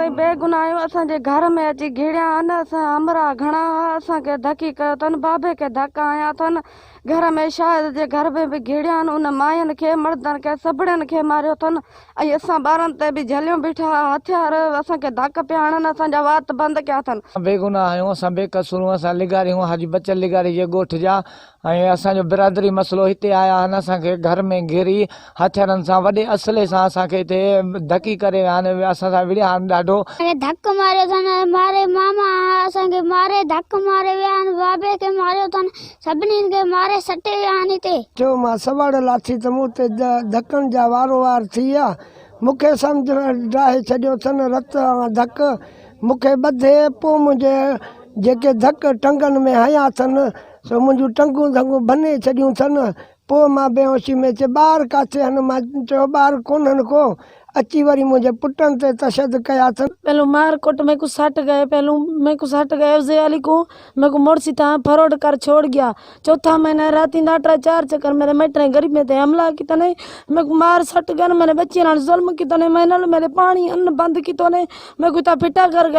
سائين بي گناهه آهيون اسان جي گهر ۾ اچي گهڙيا آهن اسان همراهه گهڻا ها اسان کي ڌڪي ڪيو اٿن بابي کي ڌڪ هنيا اٿن گهر ۾ شاهد جي گهر ۾ به گهڙيا آهن ان ماين کي مردن کي سڀڙين کي ماريو اٿن ۽ اسان ٻارن تي به جهليون بيٺا ها هٿيار اسان کي ڌڪ پيا هڻن اسان جا وات بند ڪيا اٿن. اسان بي گناهه آهيون اسان بي قصور اسان لغاري آهيون حاجي بچل لغاري جي ڳوٺ جا ۽ اسان جو برادري مسئلو هتي آيا آهن اسان کي گهر ۾ گهري هٿيارن سان وڏي اسلحي سان اسان کي هتي ڌڪي ڪري ويا آهن اسان سان وڙهيا آهن ڏاڍو. کي ڌڪ ماريو اٿن ماري ماما اسان کي ماري ڌڪ ماري ويا آهن بابي کي ماريو اٿن سڀني کي ماري سٽي ويا آهن هتي. چيو مان سوڙ لاٿي ته مون تي ڌڪن جا وارو وار ٿي ويا مون کي سمجهه ڊاهي ڇڏيو اٿن رت ڌڪ مون کي ٻڌي پوء منهنجي جيڪي ڌڪ ٽنگن ۾ هنيا اٿن سو منهنجون ٽنگون ڌنگون ڀني ڇڏيون اٿن. پوء مان بيهوشي ۾ چي ٻار ڪاٿي هن؟ مان چيو ٻار ڪونهن ڪو. اچي وري منهنجي پٽن تي تشدد ڪيا اٿن. پهلو مار ڪٽ ميڪو سٽ گئي پهلو ميڪو سٽ گئي ازي علي ڪو ميڪو مڙسي تان ڦروٽ ڪر ڇوڙ گيا چوٿا مهينا راتين دا ٽرا چار چڪر ميري مائٽرين غريبين تي حملا ڪيتا ني ميڪو مار سٽ گئن ميري بچين نال ظلم ڪيتا ني مين نال ميري پاڻي ان بند ڪيتو ني ميڪو اتان ڦٽا ڪر گئن.